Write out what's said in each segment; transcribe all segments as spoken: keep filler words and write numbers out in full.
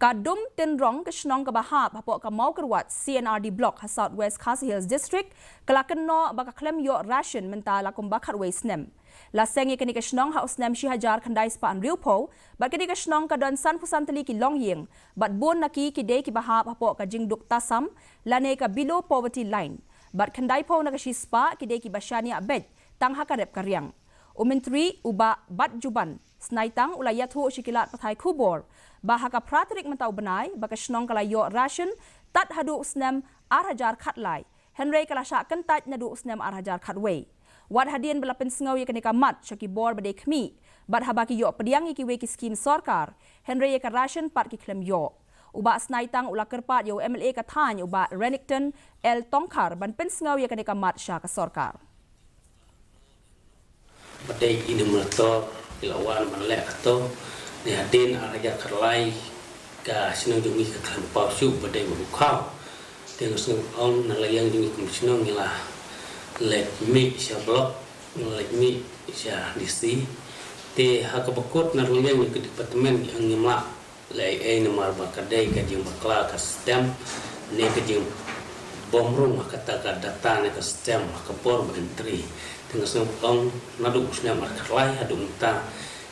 Ka Dum Tynrong, ka shnong kaba hap hapoh ka Mawkyrwat C&RD Block ha South West Khasi Hills District, ka la kynnoh ba ka khlem ïoh ration mynta la kumba khatwei snem. La seng ïa kane ka shnong ha u snem shi hajar khyndai spah hynriewphew, bad kane ka shnong ka don sanphew san tylli ki longïing, bad bun na ki ki dei kiba hap hapoh ka jingduk tasam lane ka below poverty line, bad khyndaiphew na ka shispah ki dei kiba shaniah beit tang ha ka rep ka riang. U Myntri u Bah Batjuban Snaitang u la ïathuh sha ki lad pathai khubor ba ha ka phra tarik mynta u bnai ba ka shnong ka la ïoh ration tad haduh u snem ar hajar khatlai, hynrei ka la shah kyntait naduh u snem ar hajar khatwei. Wat hadien ba la pynsngew ïa kane ka mat sha ki bor ba dei khmih, bad haba ki ïoh pdiang ïa kiwei ki skim sorkar, hynrei ïa ka ration pat ki khlem ïoh. U Bah Snaitang u la kyrpad ïa u MLA ka thaiñ u Bah Renikton L Tongkhar ban pynsngew ïa kane ka mat sha ka sorkar. Ba dei ine monitor ki la wan ban leh kato, ne hadien ar hajar khatlai ka shnong jong ngi ka khlem paw shuh ba dei ba u khaw. Te nga sngew ong na la ïang jong ngi kum shnong ngi la leit mih sha block, ngi la leit mih sha D C. Te ha kaba kut na la ïang jong ki department ngi ong ngim lah leh ei ei namar ba ka dei ka jingbakla ka system, ne ka jingbymrung ha kata ka data ne ka system ha ka por ba entry. Te nga sngew ong naduh u snem ar khatlai haduh mynta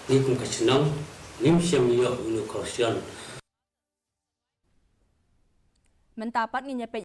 ngi kum ka shnong ngim shym ïoh ïa une u khaw ration. Mynta pat ngin ïa peit